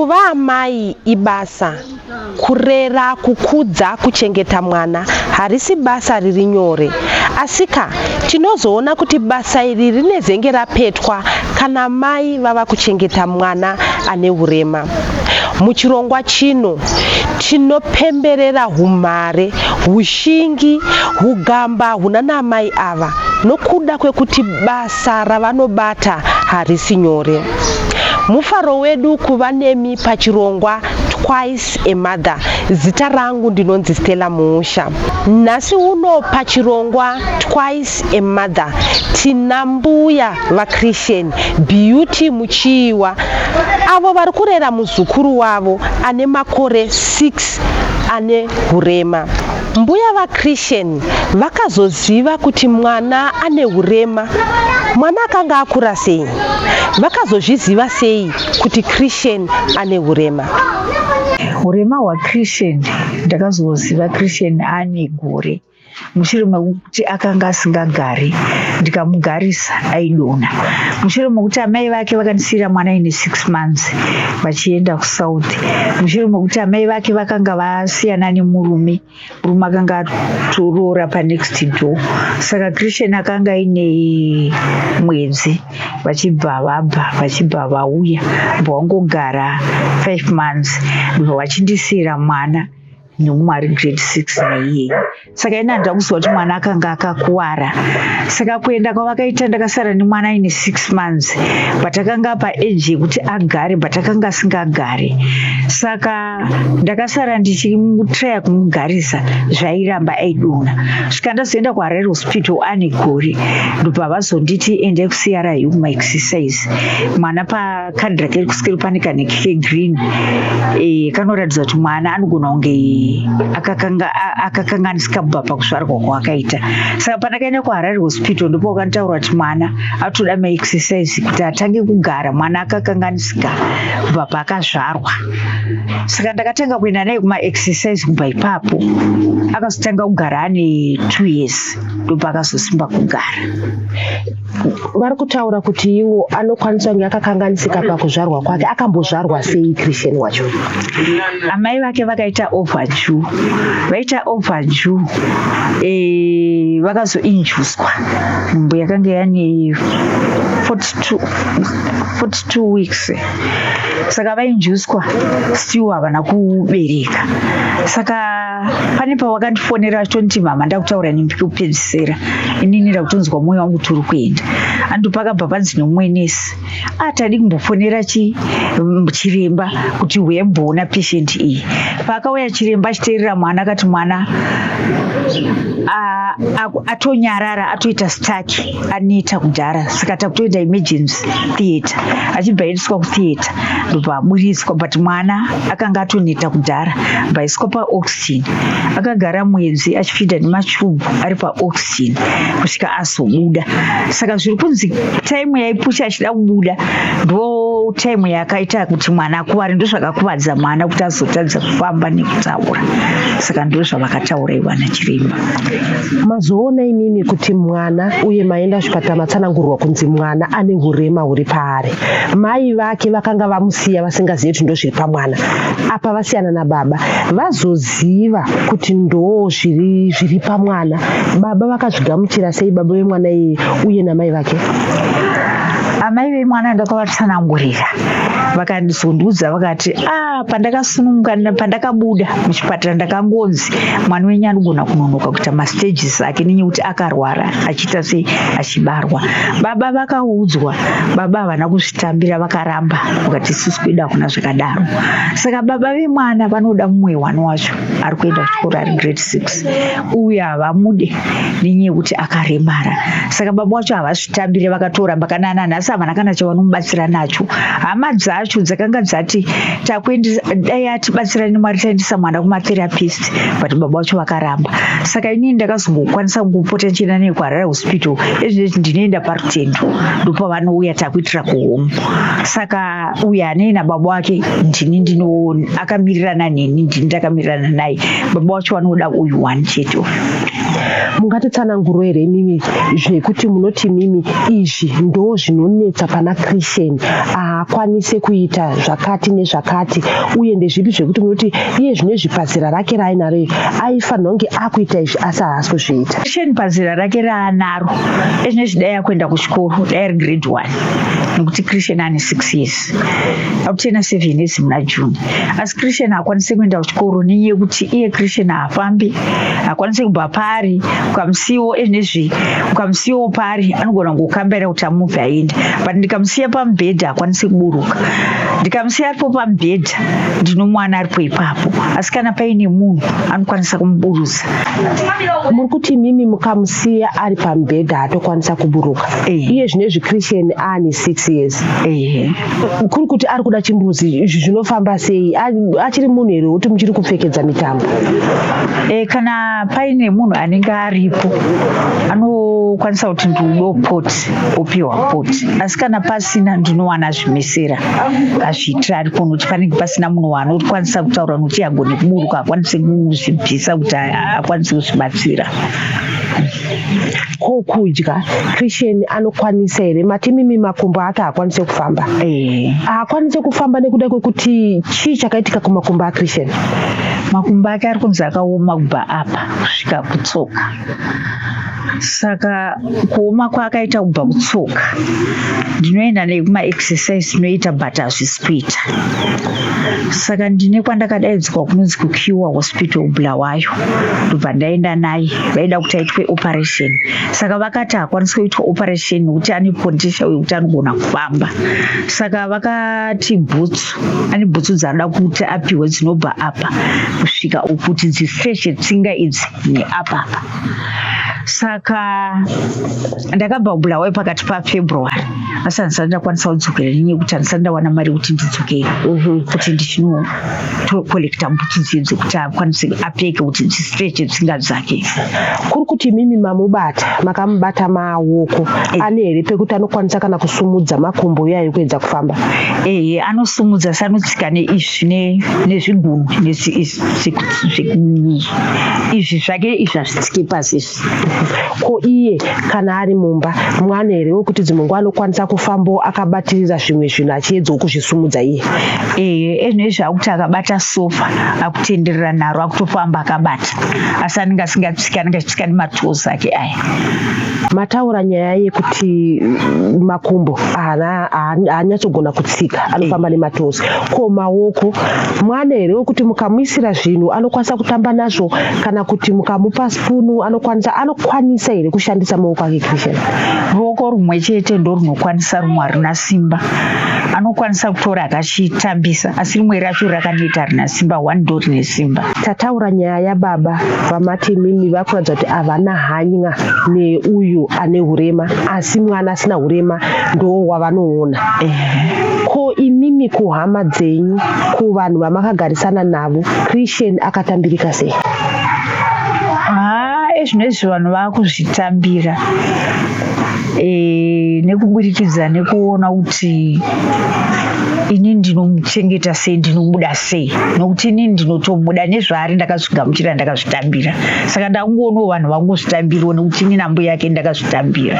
Kuva amai ibasa. Kurera, kukudza, kuchengeta mwana harisi basa riri nyore. Asika, tinozoona kuti basa iri rinezenge rapetwa kana mai vava kuchengeta mwana ane urema. Muchirongwa chino, tinopemberera humhare, hushingi, hugamba hunana amai ava nokuda kwekuti basa ravanobata harisi nyore. Mufaro wedu kuva nemi pachirongwa Twice a Mother. Zita rangu ndinonzi Stella Muusha. Nhasi uno pachirongwa Twice a Mother tina mbuya vaChristian Beauty Muchiiwa avo vari kurera muzukuru wavo ane makore 6 ane hurema. Mbuya vaChristian vakazoziva kuti mwana ane hurema. Mwana akanga akura sei? Vakazozviziva sei kuti Christian ane hurema? Hurema hwaChristian, ndakazoziva Christian ane gore mushure mekuti akanga asingagari, ndikamugarisa aidonha. Mushure mekuti amai vake vakandisiira mwana aine 6 months vachienda kuSouth. Mushure mekuti amai vake vakanga vasiyana nemurume, murume akanga atoroora panext door. Saka Christian akanga aine mwedzi vachibva vabva, vachibva vauya, ndobva vangogara 5 months, ndobva vachindisiira mwana nemumwe ari grade 6 naiyeyi. Saka ini handina kuziva kuti mwana akanga akakuwara. Saka kuenda kwavakaita ndakasara nemwana aine 6 months, but akanga paage yekuti agare, but akanga asingagare. Saka ndakasara ndichimutraya kumugarisa, zvairamba, aidonha. Svika ndazoenda kuHarare Hospital ane gore, ndobva vazonditi endai kuCRU kumaexercise. Mwana pakadhi rake rekusikero pane kanheke kegreen kanoratidza kuti mwana anogona kunge akakanganisika kubva pakuzvarwa kwaakaita. Saka pandakaenda kuHarare Hospital ndipo vakanitaura kuti mwana atoda maexercise kuti atange kugara, mwana akakanganisika kubva paakazvarwa. Saka ndakatanga kuenda naye kumaexercise kubva ipapo. Akazotanga kugara ane 2 years, ndopaakazosimba kugara. Vari kutaura kuti iwo anokwanisa kunge akakanganisika pakuzvarwa kwake. Akambozvarwa sei Christian wacho? Amai vake vakaita overdue, vaita overdue, vakazoinjuswa nhumbu yakanga yane 42 weeks. Saka vainjuswa, still havana kubereka. Saka pane pavakandifonera vachitonditi, "Mama, ndakutaura nemi kupedzisira, inini ndakutonzwa mwoyo wangu turi kuenda." Ando pakabva panzi nemumwe nesi, atadi kumbofonera chiremba kuti huyemboona patient iyi. Paakauya chiremba achiteerera mwana, akati mwana atonyarara, atoita stuck, aneta kudhara, saka takutoenda emergency theatre. Achibva aendeswa kutheatre, ndobva aburitswa, but mwana akanga atoneta kudhara, bva aiswa paoxygen. Akagara mwedzi achifidha nemachubhu ari paoxygen kusvika azobuda. Saka zviri kunzi time yaipusha achida kubuda ndo time yakaita kuti mwana akuvare, ndo zvakakuvadza mwana kuti azotadza kufamba nekutaura. Saka ndo zvavakataura ivana chiremba. Mazoona imimi kuti mwana, uye maenda kuchipatara matsanangurwa kunzi mwana ane urema huri paari. Mai vake vakanga vamusiya vasingazivi kuti ndo zviri pamwana apa. Vasiyana nababa, vazoziva kuti ndo zviri pamwana, baba vakazvigamuchira sei, baba vemwana iyeye uye namai vake? Amai vemwana ndakavatsanangurira, vakazondiudza vakati, "A, pandakasununguka, pandakabuda muchipatara, ndakangonzi mwana wenyu anogona kunonoka kuita mastages ake nenyekuti akarwara achiita sei achibarwa." Baba vakaudzwa, baba havana kuzvitambira, vakaramba, vakati, "Isusu kwedu hakuna zvakadaro." Saka baba vemwana vanoda mumwe wana wacho ari kuenda kuchikoro, ari grade 6. Uyu havamude nenyaya yekuti akaremara. Saka baba wacho havazvitambire, vakatoramba. Kana nanhasi havana kana chavanomubatsira nacho. Hama dzacho dzakanga dzati takuendesa, dai atibatsira nemari taendesa mwana kumatherapist, but baba vacho vakaramba. Saka inini ndakazongokwanisa kungopota ndichienda naye kuHarare Hospital. Ezvinezvi ndinoenda paRutendo, ndopavanouya takuitira kuhome. Saka uyu anei nababa wake ndini ndino akamirirana neni, ndini ndakamirirana naye. akadai. Baba wacho vanoda uyu one chete uyu. Mungatitsananguro here imimi zvekuti munoti imimi izvi ndo zvinonetsa pana Christian, haakwanise kuita zvakati nezvakati, uye ndezvipi zvekuti munoti iye zvinezvi pazera rake raainaro iri aifanirwa kunge akuita izvi asi haasi kuzviita? Christian pazera rake raanaro ezvinezvi dai akuenda kuchikoro, dai ari grade 1, nekuti Christian ane 6 years, akutena 7 years muna June. Asi Christian haakwanisi kuenda kuchikoro nenyaya yekuti iye Christian haafambi, haakwanisi kubva paari. Ukamusiyiwo ezvinezvi, ukamusiyiwo paari anogona kungokambaira kuti amubve aende, but ndikamusiya pamubhedha haakwanisi kuburuka. Ndikamusiya aripo pamubhedha ndinomwana aripo ipapo, asi kana paine munhu anokwanisa kumuburutsa. Muri kuti mimi mukamusiya ari pamubhedha haatokwanisa kuburuka? Iye zvinezvi Christian aane 6 years, kuri kuti ari kuda chimbuzi, izvi zvinofamba sei? Achiri munhu here wekuti muchiri kupfekedza mitambo? Kana paine munhu anenge aripo anokwanisa kuti ndiudo poti, opiwa poti, asi kana pasina ndinowana zvimesera azviitira aripo, nokuti panenge pasina munhu waanokwanisa kutaura nokuti agone kuburuka, akwanise kuzvibvisa kuti akwanise kuzvibatsira. Ko kudya, Christian anokwanisa here? Mati mimi makumbo ake haakwanise kufamba. Haakwanise kufamba nekuda kwekuti chii chakaitika kumakumbo aChristian? Makumbo ake ari kunzi akaoma kubva apa kusvika kutsoka. Saka kuoma kwaakaita kubva kutsoka, ndinoenda nekumaexercise ndinoita, but hazvisi kuita. Saka ndine kwandakadaidzwa kunonzi kuCure Hospital Bulawayo, ndobva ndaenda naye. Vaida kuti aitwe operation, saka vakati haakwanisi kuitwa operation nekuti ane potential yekuti anogona kufamba. Saka vakati bhutsu, ane bhutsu dzaanoda kuti apiwe dzinobva apa kusvika uku kuti dzistreche tsinga idzi neapapa. Saka ndakabva kuBulawayo pakati paFebruary, asi handisati ndakwanisa kudzokera nenyaya yekuti handisati ndawana mari yekuti ndidzokere kuti ndichinokolekta bhutsu dziye dzekuti akwanise apfeke kuti dzistreche tsinga dzake. Kuri kuti imimi mamubata, makamubata maoko, ane here pekuti anokwanisa kana kusumudza makumbo iyayo kuedza kufamba? Ehe, anosumudza, asi anotsika neizvi nezvigunwe izvi zvake izvi hazvitsike pasi izvi. Ko iye kana ari mumba, mwana here wekuti dzimwe nguva anokwanisa kufambawo akabatirira zvimwe zvinhu achiedzawo kuzvisumudza iye? Ehe, ezvinezvi akuti akabata sofa akutenderera naro, akutofamba akabata, asi anenge asingatsiki, anenge achitsika nematoes ake aya. Mataura nyaya yekuti makumbo haanyatsogona kutsika, anofamba nematoes. Ko maoko, mwana here wekuti mukamuisira zvinhu anokwanisa kutamba nazvo, kana kuti mukamupa spunu anokwanisa here kushandisa maoko ake Christian? Ruoko rumwe chete ndo runokwanisa, rumwe haruna simba. Anokwanisa kutora akachitambisa, asi rimwe racho rakaneta, harina simba, one ndo rine simba. Tataura nyaya yababa vamati mimi vakuratidza kuti havana hanya neuyu ane urema, asi mwana asina urema ndo wavanoona. Ko imimi kuhama dzenyu, kuvanhu vamakagarisana navo, Christian akatambirika sei? Haa, ezvinezvi vanhu vakuzvitambira nekuburikidza nekuona kuti ini ndinomuchengeta sei, ndinomuda sei, nokuti ini ndinotomuda nezvaari, ndakazvigamuchira, ndakazvitambira. Saka ndakungoonawo vanhu vangozvitambirawo nekuti ini nambuya yake ndakazvitambira.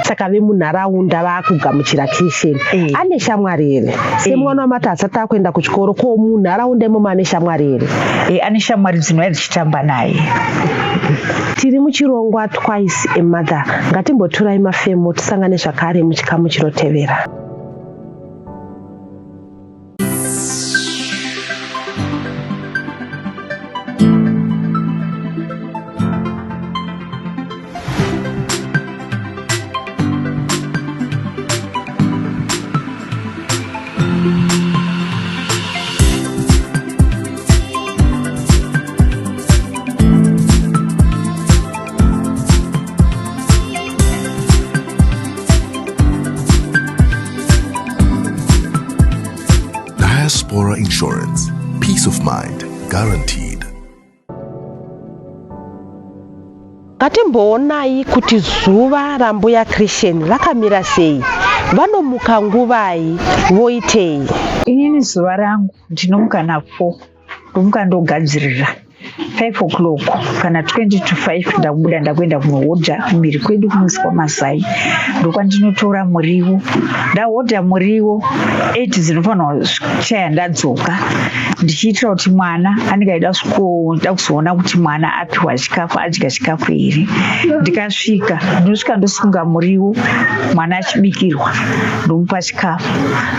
Saka vemunharaunda vakugamuchira Christian. Ane shamwari here? Semwana wamati asati akuenda kuchikoro, ko munharaunda imomo ane shamwari here? Ane shamwari dzinouya dzichitamba naye. Tiri muchirongwa Twice a Mother. Ngatimboturai mafemo tisangane zvakare muchikamu chinotevera. Diaspora Insurance. Peace of mind guaranteed. Ngatimboonai kuti zuva rambuya Christian rakamira sei. Vanomuka nguvai, voitei? Inini zuva rangu ndinomuka na4, ndomuka ndogadzirira. 5 o'clock kana 20 to 5 ndakubuda ndakuenda kunohodha kumhiri kwedu kunoiswa mazai, ndokwandinotora muriwo. Ndahodha muriwo 8 dzinofanirwa kuchaya ndadzoka, ndichiitira kuti mwana anenge aida da kuzoona kuti mwana apiwa chikafu, adya chikafu here. Ndikasvika, ndinosvika ndosunga muriwo, mwana achibikirwa, ndomupa chikafu.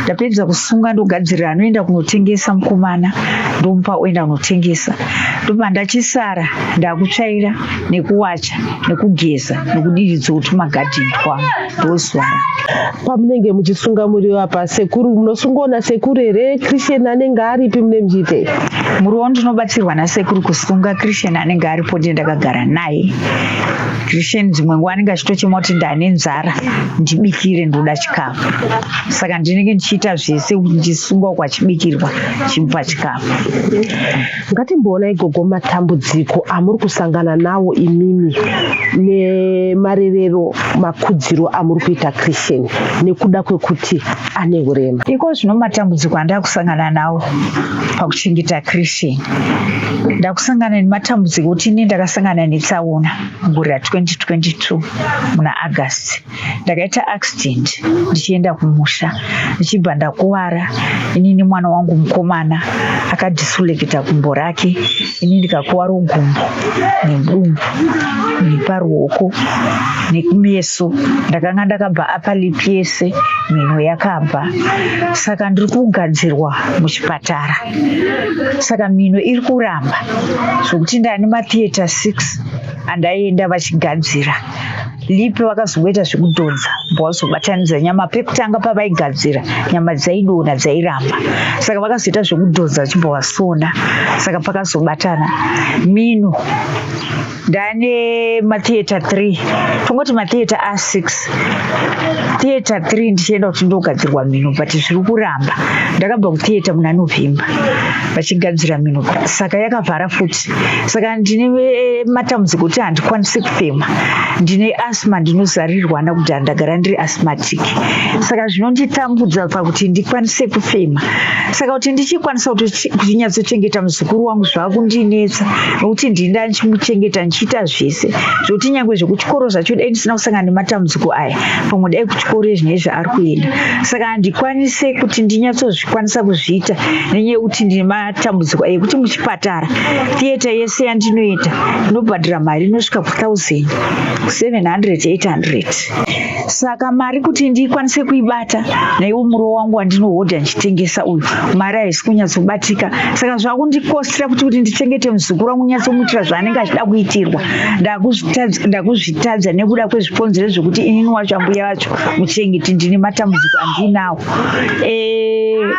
Ndapedza kusunga, ndogadzirira anoenda kunotengesa mukomana, ndomupa oenda kunotengesa. Ndobva ndachisara ndakutsvaira nekuwacha nekugeza nekudiridzawo tumagadheni twangu ndozuva. Pamunenge muchisunga muriwo apa, sekuru, munosungawo nasekuru here? Christian anenge aripi? Mune muchiitei? Muriwo ndinobatsirwa nasekuru kusunga. Christian anenge aripo, ndiye ndakagara naye. Christian dzimwe nguva anenge achitochema kuti ndane nzara, ndibikire, ndoda chikafu. Saka ndinenge ndichiita zvese kuti ndichisunga uko achibikirwa, chimupa chikafu. Ngatimboonai, gogo, matambudziko amuri kusangana nawo imimi nemarerero, makudziro amuri kuita Christian nekuda kwekuti ane urema. Iko zvino matambudziko andakusangana nawo pakuchengeta Christian, ndakusangana nematambudziko kuti ini ndakasangana netsaona mugore ra2022 muna August. Ndakaita accident ndichienda kumusha, ndichibva ndakuvara. Inini mwana wangu mukomana akadhisuleketa gumbo rake, ini ndikakuvara gumbo nedumbu neparuoko nekumeso. Ndakanga ndakabva upper lip yese, mhino yakabva. Saka ndiri kugadzirwa muchipatara, saka mhino iri kuramba zvokuti ndane matheatre 6 andaienda vachigadzira. Lip vakazongoita zvekudhonza, vazobatanidza nyama. Pekutanga pavaigadzira, nyama dzaidonha, dzairamba, saka vakazoita zvekudhonza vachibva vasona, saka pakazobatana mino. Ndane matheatre 3, tongoti matheatre a6, theatre 3, ndichienda kuti ndogadzirwa mhino, but zviri kuramba. Ndakabva kutheatre muna November vachigadzira mhino, saka yakavhara futi. Saka ndine matambudziko kuti handikwanisi kufema, ndine asthma, ndinozarirwa nakudhara, ndagara ndiri asthmatic, saka zvinonditambudza pakuti ndikwanise kufema. Saka kuti ndichikwanisa kuchinyatsochengeta muzukuru wangu zvava kundinetsa, nokuti ndinda ndichimuchengeta, ndichiita zvese, zvokuti nyange zvekuchikoro zvacho, dai ndisina kusangana nematambudziko aya, pamwe dai kuchikoro izvinezvi ari kuenda. Saka handikwanise kuti ndinyatsozvikwanisa kuzviita nenyaya yekuti ndine matambudziko ekuti muchipatara, theatre yese yandinoita ndinobhadhara mari inosvika ku1000 700 800. Saka mari kuti ndikwanise kuibata naiwo muriwo wangu wandinohodha ndichitengesa uyu, mari haisi kunyatsobatika. Saka zvakundikostira kuti ndichengete muzukuru wangu, nyatsomuitira zvaanenge achida kuitirwa, ndakuzvitadza nekuda kwezvikonzero zvekuti inini wacho, ambuya vacho, muchengeti, ndine matambudziko andinawo.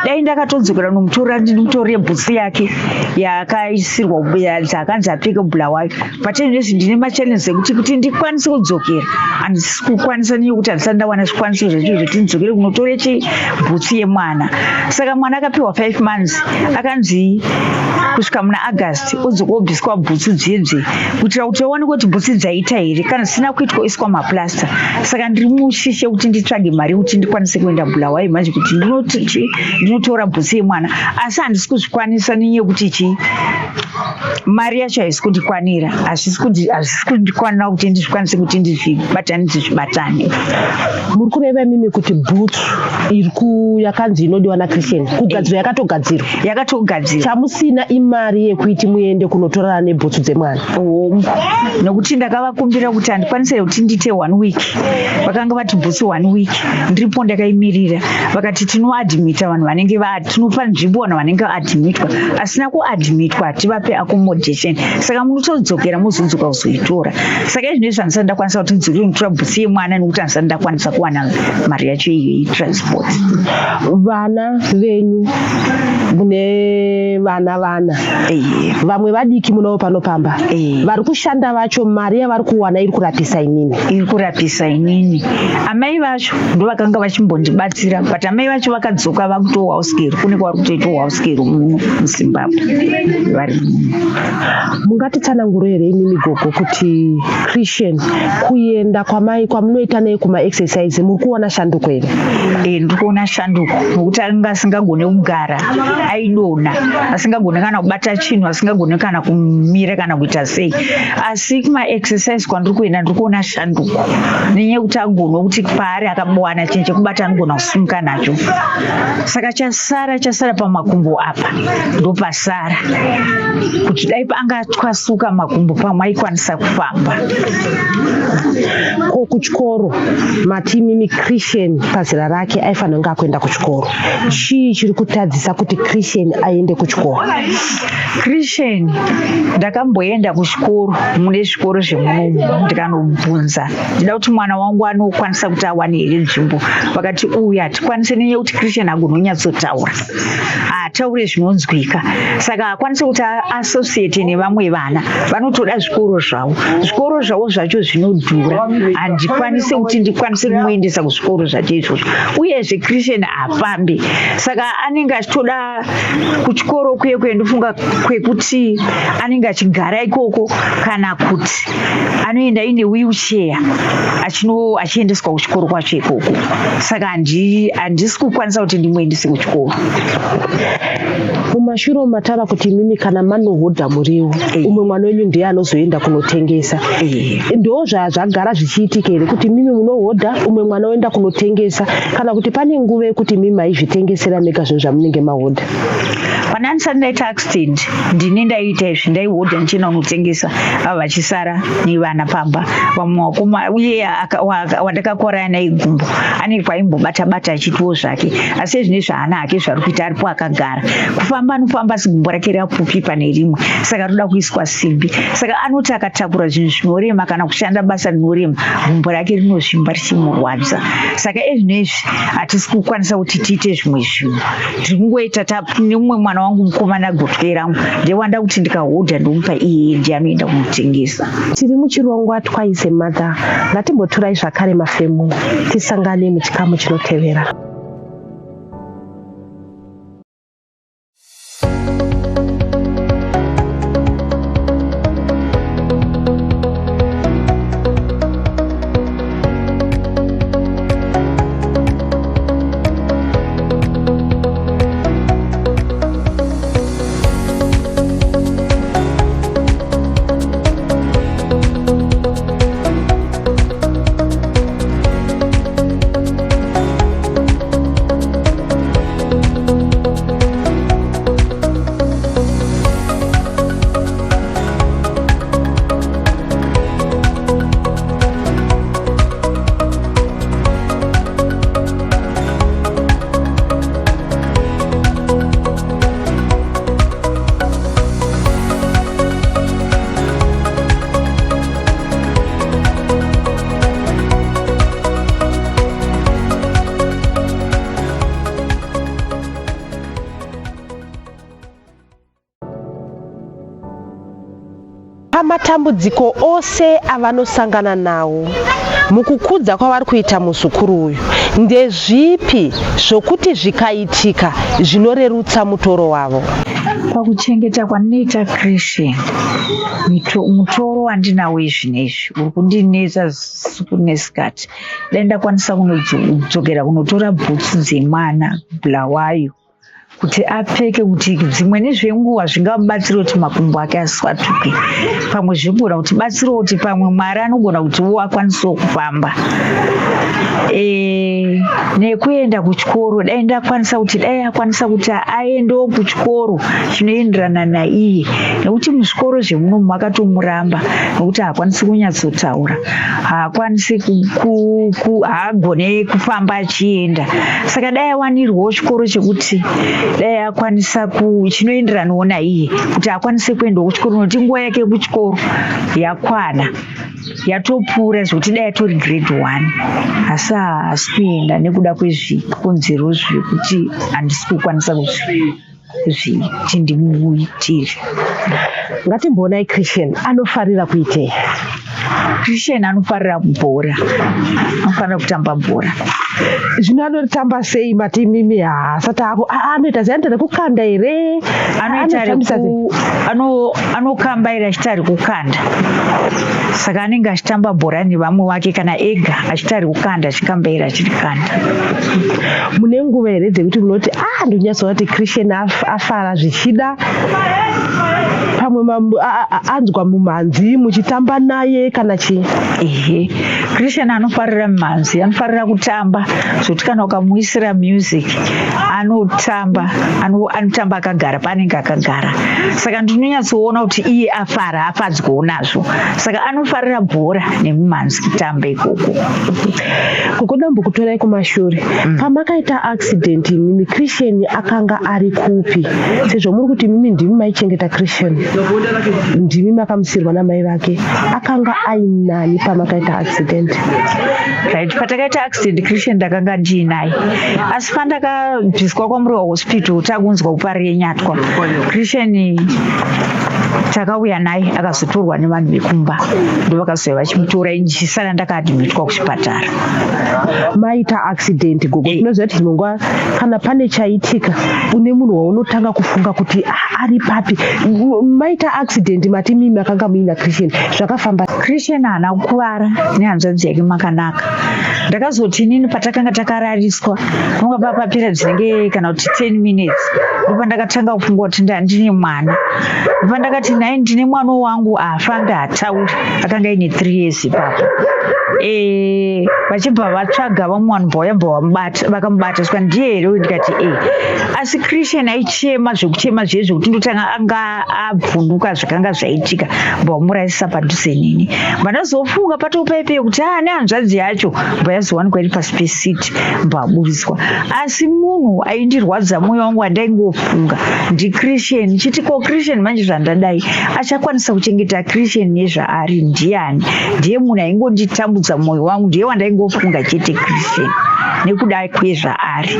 Dai ndakatodzokera nomutora, ndimutorere bhutsu yake yakaisirwa, dzakanzi apfeke Bulawayo. But izvezvi ndine machallenges ekuti kuti ndikwanise kudzokera handisi kukwanisa, neyekuti handisati ndawana zvikwanisiro zvacho zvekuti ndidzokere kunotore chi bhutsu yemwana. Saka mwana akapiwa 5 months, akanzi kusvika muna August odzoka obviswa bhutsu dzedze, kuitira kuti vaoneke kuti bhutsu dzaita here. Kana zvisina kuitwa, oiswa maplasta. Saka ndiri mushishe kuti nditsvage mari yekuti ndikwanise kuenda Bulawayo manje kuti ndinotora bhutsu yemwana, asi handisi kuzvikwanisa nenyaya yekuti chii, mari yacho haisi kundikwanira, hazvisi kundikwanira kuti ndizvikwanise kuti ndizvibatanidze zvibatane. Muri kureva imimi kuti bhutsu iri yakanzi inodiwa naChristian kugadzirwa yakatogadzirwa? Yakatogadzirwa. Chamusina imari yekuiti muende kunotorana nebhutsu dzemwana. Hongu, nokuti ndakavakumbira kuti handikwanise kuti ndiite one week. Vakanga vati bhutsu one week, ndiripo ndakaimirira. Vakati tinoadmita vanhu vanenge tinopa nzvimbo vanhu vanenge vaadmitwa, asina kuadmitwa hativape accommodation, saka munotodzokera, mozodzoka kuzoitora. Saka izvinezvi handisati ndakwanisa kuti ndidzokere kunotora bhutsu yemwana, nekuti handisati ndakwanisa kuwana mari yacho iyo yetransport. Vana venyu, mune vana vana, vamwe vadiki munavo pano pamba. Vari kushanda vacho, mari yavari kuwana iri kurapisa inini? Iri kurapisa inini. Amai vacho ndovakanga vachimbondibatsira, but amai vacho vakadzoka vakutowa house girl, kune kwavari kutoitwa house girl muno muZimbabwe, vari muno. Mungatitsananguro here imimi gogo kuti Christian kuenda kwamai kwamunoita nei kumaexercise muri kuona shanduko here? E, ndiri kuona shanduko nokuti anga asingagone kugara aidonha asingagone kana kubata chinhu asingagone kana kumira kana kuita sei asi kumaexercise kwandiri kuenda ndiri kuona shanduko nenyaya yekuti agona kuti paari akawana chinhu chekubata anogona kusimuka nacho saka chasara chasara pamakumbo apa ndopasara kuti dai angatwasuka makumbo pamwe aikwanisa kufamba. Ko kuchikoro mati imimi Christian pazera rake aifanira kunge akuenda kuchikoro. Chii chiri kutadzisa kuti Christian aende kuchikoro? Christian ndakamboenda kuchikoro mune zvikoro zvemunomu ndikanobvunza ndida kuti mwana wangu anokwanisa kuti awane here nzvimbo vakati uyu hatikwanise nenyaya yekuti Christian agononyatsotaura haataure zvinonzwika saka haakwanisi kuti associate nevamwe vana vanotoda zvikoro zvavo zvikoro zvavo zvacho zvinodhura handikwanise kuti ndikwanise kumuendesa kuzvikoro zvacho izvozvo uyezve christian hafambi saka anenge achitoda kuchikoro kuye kuye ndofunga kwekuti anenge achigara ikoko kana kuti anoenda aine wheelchair achiendeswa kuchikoro kwacho ikoko saka handisi kukwanisa kuti ndimuendese kuchikoro. Mumashure umu matava kuti imimi kana manohodha muriwo eh. umwe mwana wenyu ndiye anozoenda kunotengesa eh. ndo zvazvagara zvichiitika here kuti imimi munohodha umwe mwana oenda kunotengesa kana kuti pane nguva yekuti imimi maizvitengesera mega zvinhu zvamunenge mahodha? Pana ndisati ndaita accident ndini ndaiita izvi ndaihodha ndichienda kunotengesa ava vachisara nevana pamba vamwe vakoma uye wandakakoraya naye gumbo ane kwaimbobata bata achitiwo zvake asi ezvine zvaana hake zvari kuita aripo akagara kufamba anofamba asi gumbo rake rapfupi pane rimwe saka roda kuiswa simbi saka anoti akatakura zvinhu zvinorema kana kushanda basa rinorema gumbo rake rinozvimba richimurwadza saka ezvinoizvi hatisi kukwanisa kuti tiite zvimwe zvinhu tiri kungoita nemumwe mwana wangu mukomana gotwe rangu ndewanda kuti ndikahodha ndomupa iye ndiye anoenda kunotengesa. Tiri muchirongwa Twice a Mother, ngatimbotorai zvakare mafemo tisangane muchikamu chinotevera. Pamatambudziko ose avanosangana nawo mukukudza kwavari kuita muzukuru uyu, ndezvipi zvokuti zvikaitika zvinorerutsa mutoro wavo? Pakuchengeta kwandinoita Christian, mutoro wandinawo izvinezvi uri kundinetsa siku nesikati. Dai ndakwanisa kunodzokera kunotora bhutsu dzemwana Bulawayo kuti apfeke kuti dzimweni zvenguva zvingamubatsira kuti makumbo ake aswatuke pamwe zvigona kuti batsirawo kuti pamwe mwari anogona kuti wo akwanisewo kufamba e, nekuenda kuchikoro dai ndakwanisa kuti dai akwanisa kuti aendewo kuchikoro chinoenderana naiye nekuti muzvikoro zvemuno makatomuramba nekuti haakwanisi kunyatsotaura haakwanisi haagone kufamba achienda saka dai awanirwawo chikoro chekuti dai akwanisa chinoenderanawo naiye kuti akwanise kuendawo kuchikoro nokuti nguva yake yekuchikoro yakwana yatopfuura zvekuti dai atori grade one asi haasi kuenda nekuda kwezvikonzero zvekuti handisi kukwanisa kuzviti ndimuitire. Ngatimboonai Christian anofarira kuitei? Christian anofarira bhora, anofarira kutamba bhora. Zvino anoritamba sei mati imimi haasati ako anoita sei anoita rekukanda here? Anoita reku ano anokambaira achiita rekukanda. Saka anenge achitamba bhora nevamwe vake kana ega achiita rekukanda achikambaira achirikanda. Mune nguva here dzekuti munoti ah ndonyatsoona kuti Christian afara zvichida pamwe anzwa mumhanzi muchitamba naye kana chii? Ehe. Christian anofarira mimhanzi, anofarira kutamba zvekuti kana ukamuisira music anotamba, anotamba akagara paanenge akagara. Saka ndinonyatsoona kuti iye afara, afadzwawo nazvo. Saka anofarira bhora nemimhanzi kutamba ikoko. Gogo ndambokutorai kumashure. Pamakaita accident imimi Christian akanga ari kupi? Sezvo muri kuti imimi ndimi maichengeta Christian. Ndimi makamusirwa namai vake. Akanga ainani pamakaita accident? Right, patakaita accident Christian ndakanga ndiinaye. Asi pandakabviswa kwaMuriwa hospital takunzwa kuparire nyatwa. Christian takauya naye akazotorwa nevanhu vekumba ndovakazouya vachimutora ini ndichisara ndakaadmitwa kuchipatara. Maita accident gogo, tinoziva kuti dzimwe nguva kana pane chaitika une munhu waunotanga kufunga kuti ah, ari papi. Maita accident mati mimi makanga muina Christian, zvakafamba? Christian haana kukuvara nehanzvadzi yake Makanaka. Ndakazoti inini patakanga takarariswa kunga papapera dzinenge kana kuti 10 minutes ndopandakatanga kufunga kuti ndine mwana. Ndopandakati nhai ndine mwana wangu haafambi haatauri, akanga aine 3 years ipapo. Vachibva vatsvaga vamwe vanhu bvauya bva vakamubata svika ndiye here uyu ndikati e. Asi Christian aichema zvekuchema zviye zvekuti ndotanga anga abvunduka zvakanga zvaitika bva vamuraisisa padhuze neni. Bva ndazofunga patopaipeyo kuti aa nehanzvadzi yacho bva yazowanikwa iri pasi pesiti bva aburitswa. Asi munhu aindirwadza mwoyo wangu wandaingofunga ndiChristian, ndichiti ko Christian manje zvandadai achakwanisa kuchengeta Christian nezvaari ndiani? Ndiye munhu aingonditambudza mwoyo wangu, ndiye wandaingofunga chete Christian nekuda kwezvaari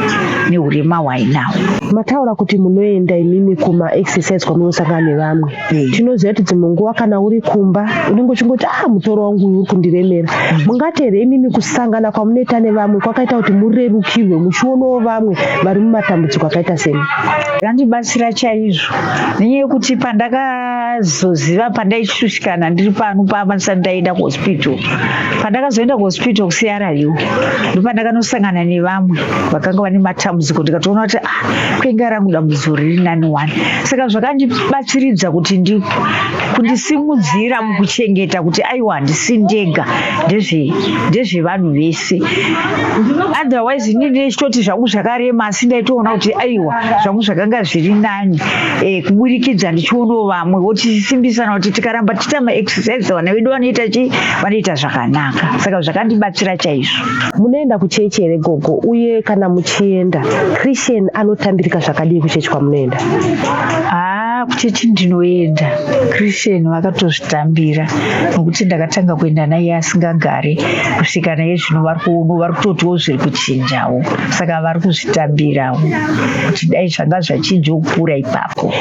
neurema hwainahwo. Mataura kuti munoenda imimi kuma exercise kwamunosangana nevamwe. Tinoziva kuti dzimwe nguva kana uri kumba unenge uchingoti ah mutoro wangu uyu uri kundiremera. Mungati here imimi kusangana kwamunoita nevamwe kwakaita kuti murerukirwe muchionawo vamwe vari mumatambudziko akaita semi? Zvandibatsira chaizvo nenyaya yekuti pandakazoziva pandaishushikana ndiri pano pamba ndisati ndaenda kuhospital, pandakazoenda kuhospital kuCRU ndopandakanosangana nevamwe vakanga vane matambudziko ndikatoona kuti ah kwenga rangu dambudziko riri nani wani. Saka zvakandibatsiridza kuti kundisimudzira mukuchengeta kuti aiwa handisi ndega, ndezvevanhu vese. Otherwise inini ndichitoti zvangu zvakarema asi ndaitoona kuti aiwa zvangu zvakanga zviri nani kuburikidza ndichionawo vamwe votisimbisana kuti tikaramba tichiita maexercise vana vedu vanoita chii, vanoita zvakanaka. Saka zvakandibatsira chaizvo. Munoenda kuchechi here gogo, uye kana muchienda Christian anotambirika zvakadii kuchechi kwamunoenda? Kuchechi ndinoenda, Christian vakatozvitambira nokuti ndakatanga kuenda naye asingagari kusvika naye zvino vari kutotiwo zviri kuchinjawo, saka vari kuzvitambirawo kuti dai zvanga zvachinjawo kupfuura ipapo.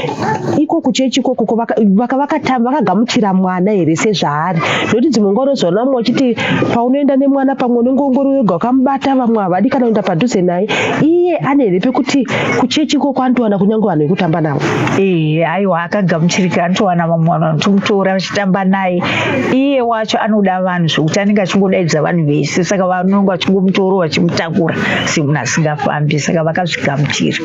Iko kuchechi ikoko ko vakagamuchira mwana here sezvaari? Nokuti dzimwe nguva unozoona vamwe vachiti paunoenda nemwana pamwe unenge ungori wega wakamubata, vamwe havadi kana kuenda padhuze naye. Iye ane here pekuti kuchechi ikoko anotowana kunyange vanhu vekutamba navo? Aiwa akagamuchirika, anotowana vamwe vanhu vanotomutora vachitamba naye. Iye wacho anoda vanhu zvekuti anenge achingodaidza vanhu vese, saka vanonge vachingomutora vachimutakura semunhu asingafambi, saka vakazvigamuchira.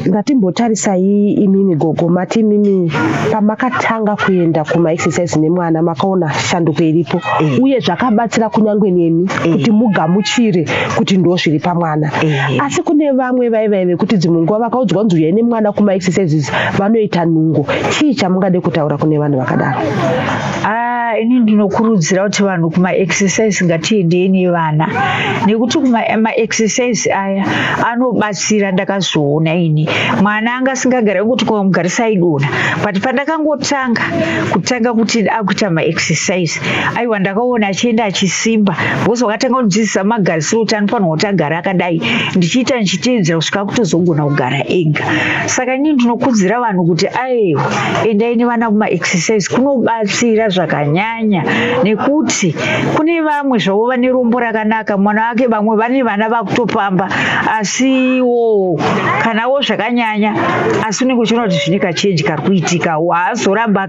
Ngatimbotarisai imimi gogo, mati imimi pamakatanga kuenda kumaexercise nemwana makaona shanduko iripo uye zvakabatsira kunyange nemi kuti mugamuchire kuti ndo zviri pamwana. Asi kune vamwe vaivai vekuti dzimwe nguva vakaudzwa kunzi uyai nemwana kumaexercises vanoita nungo. Chii chamungade kutaura kune vanhu vakadaro? Ini ndinokurudzira kuti vanhu kumaexercise ngatiendei nevana nekuti kumaexercise aya anobatsira. Ndakazoona ini mwana anga asingagari kuti kwamugarisa aidonha, but pandakangotanga kutanga kuti akuita maexercise aiwa ndakaona achienda achisimba because wakatanga kundidzidzisa magarisiro kuti anofanirwa kuti agare akadai, ndichiita ndichiteedzera kusvika akutozogona kugara ega. Saka inini ndinokurudzira vanhu kuti aiwa endai nevana kumaexercise kunobatsira zvakanyanya. zvakanyanya nekuti kune vamwe zvavo vane rombo rakanaka mwana wake vamwe vane vana vakutofamba asiwo kanawo zvakanyanya asi unenge uchiona kuti zvine kachange kari kuitika haazoramba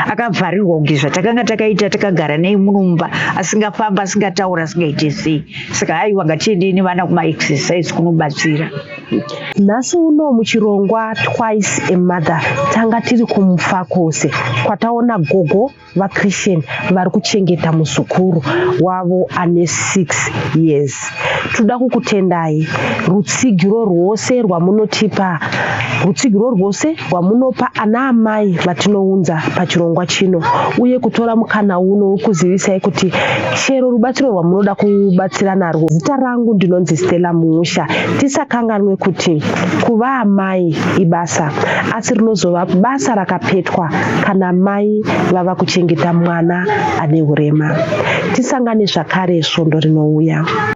akavharirwa kunge zvatakanga takaita takagara nei muno mumba asingafamba asingataura asingaite sei. Saka aiwa ngatiendei nevana kumaexercise kunobatsira. Nhasi uno muchirongwa Twice a Mother tanga tiri kuMufakose kwataona gogo vaChristian vari kuchengeta muzukuru wavo ane 6 years. Toda kukutendai rutsigiro rwose rwamunotipa, rutsigiro rwose rwamunopa ana amai vatinounza pachirongwa chino uye kutora mukana uno wekuzivisai kuti chero rubatsiro rwamunoda kubatsira narwo. Zita rangu ndinonzi Stella Muusha. Tisakanganwe kuti kuva amai ibasa asi rinozova basa rakapetwa kana mai vava kuchengeta mwana ane hurema. Tisangane zvakare svondo rinouya.